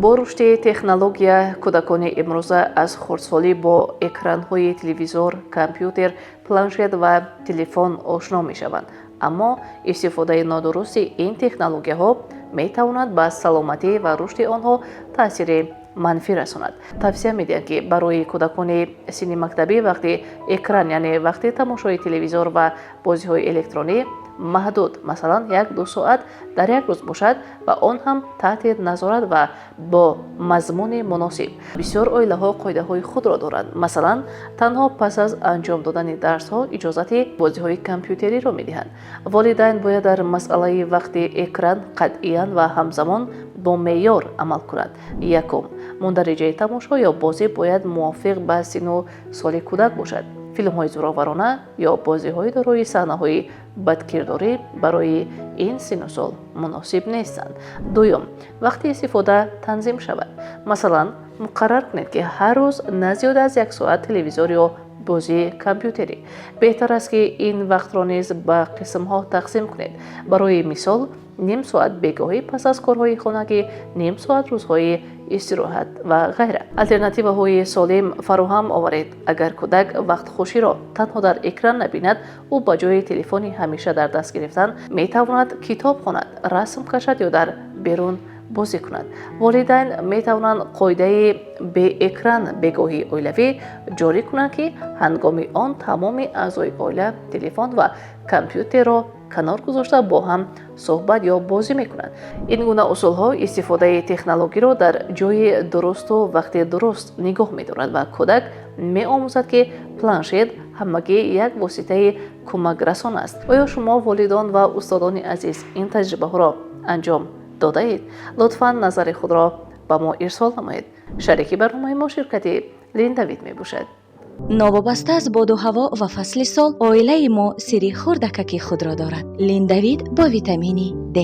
Бо рушди технология кӯдакони имрӯза аз хурдсолӣ бо экранҳои телевизор, компютер, планшет ва телефон ошно мешаванд. Аммо истифодаи нодурусти ин технологияҳо метавонад ба саломатӣ ва рушди онҳо таъсири манфӣ расонад. Тавсия медиҳанд, ки барои кӯдакони синни мактабӣ вақти экран, яъне вақти тамошои телевизор ва бозиҳои электронӣ, маҳдуд, масалан, 1-2 соат дар як рӯз бошад ва он ҳам таҳти назорат ва бо мазмуни муносиб. Бисёр оилаҳо қоидаҳои худро доранд. Масалан, танҳо пас аз анҷом додани дарсҳо иҷозати бозиҳои компютериро медиҳанд. Волидайн бояд дар масъалаи вақти экран қатъиян ва ҳамзамон бо меъёр амал кунанд. Якум, мундариҷаи тамошо ё бозӣ бояд мувофиқ ба синну соли кӯдак бошад. Филмҳои зӯроварона ё бозиҳои дорои саҳнаҳои бадкирдорӣ барои ин синну сол муносиб нестанд. Дуюм, вақти истифода танзим шавад. Масалан, муқаррар кунед, ки ҳар рӯз на зиёд аз як соат телевизор ё бозии компютерӣ. Беҳтар аст, ки ин вақтро низ ба қисмҳо тақсим кунед. Барои мисол, ним соат бегоҳӣ пас аз корҳои хонагӣ, ним соат рӯзҳои истироҳат ва ғайра. Алтернативаҳои солим фароҳам оваред. Агар кӯдак вақтхуширо танҳо дар экран набинад, ӯ ба ҷои телефони ҳамеша дар даст гирифтан метавонад китоб хонад, расм кашад ё дар берун бозӣ кунад. Волидайн метавонанд қоидаи беэкран бегоҳии оилавӣ ҷорӣ кунанд, ки ҳангоми он тамоми аъзои оила телефон ва компютерро канор гузошта, бо ҳам суҳбат ё бозӣ мекунанд. Ин гуна усулҳо истифодаи технологиро дар ҷои дурусту вақти дуруст нигоҳ медорад ва кӯдак меомӯзад, ки планшет ҳамагӣ як воситаи кӯмакрасон аст. Оё шумо, волидон ва устодони азиз, ин таҷрибаҳоро анҷом додаед? Лутфан назари худро ба мо ирсол намоед. Шарики барномаи мо ширкати Линдавит мебошад. Новобаста аз боду ҳаво ва фасли сол, оилаи мо сирри хурдакаки худро дорад. Линдавид бо витамини Д.